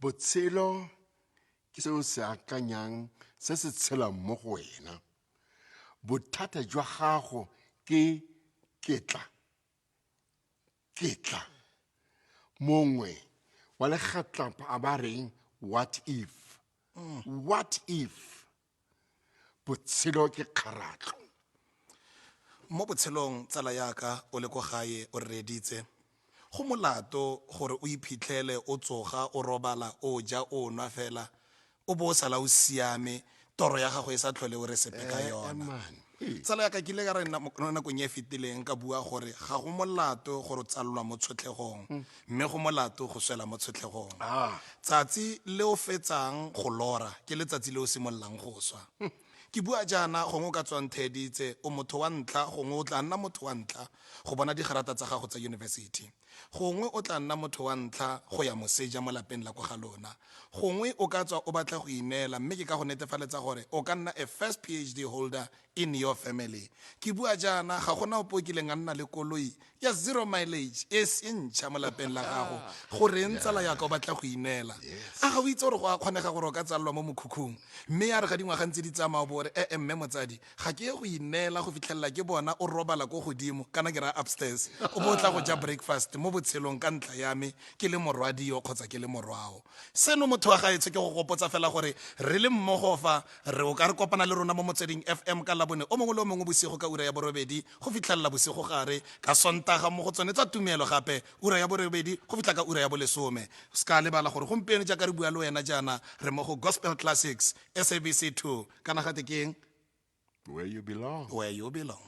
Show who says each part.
Speaker 1: Botshelo ke se o se akanyang se se tshelang mo go wena. Bothata jwa gago ke ketla. Ketla. Mongwe wa legatlapa a ba reng what if? What if? Botshelo ke kgaratlho.
Speaker 2: Mo botshelong tsala yaka o le ko gae o reeditse, go molato gore o iphitlhele o tsoga o robala o ja o nwa fela o bo o sala o siame toro ya gago e sa tlhole o re sepe ka yona. Tsala ya ka ke ile ka re mo nakong e fetileng ka bua gore ga go molato gore o tsalelwa mo tshotlegong mme go molato go swela mo tshotlegong. Tsatsi le o fetsang go lora ke letsatsi le o simololang go swa. Ke bua jaana gongwe o ka tswa ntheeditse, o motho wa ntlha gongwe o tla nna motho wa ntlha go bona digarata tsa gago tsa yunibesithi. Gongwe o tla nna motho wa ntlha go ya moseja mo lapeng la kwa ga lona. Gongwe o ka tswa o batla go ineela mme ke ka go netefaletsa gore o ka nna a first PhD holder in your family. Ke bua jaana ga gona ope o kileng a nna le koloi ya zero mileage e se ntšha mo lapeng la gago. Goreng tsala ya ka o batla go ineela? A ga o itse gore go a kgonega gore o ka tsalelwa mo mokhukhung mme ya re ga dingwaga ntse di tsamaya o bo o re e-e mme motsadi ga ke ye go ineela go fitlhelela ke bona o robala ko godimo kana ke raya upstairs o bo o tla go ja breakfast mo botshelong ka ntlha ya me ke le morwadio kgotsa ke le morwao. Seno motho wa gaetsho ke go gopotsa fela gore re le mmogo fa re o ka re kopana le rona mo Motsweding FM ka Labone o mongwe le o mongwe bosigo ka ura ya borobedi go fitlhelela bosigogare, ka Sontaga mo go tsone tsa tumelo gape ura ya borobedi go fitlha ka ura ya bolesome. O se ka lebala gore gompieno jaaka re bua le wena jaana re mo go Gospel Classics SABC 2 kana gate ke eng?
Speaker 1: Where you belong.
Speaker 2: Where you belong.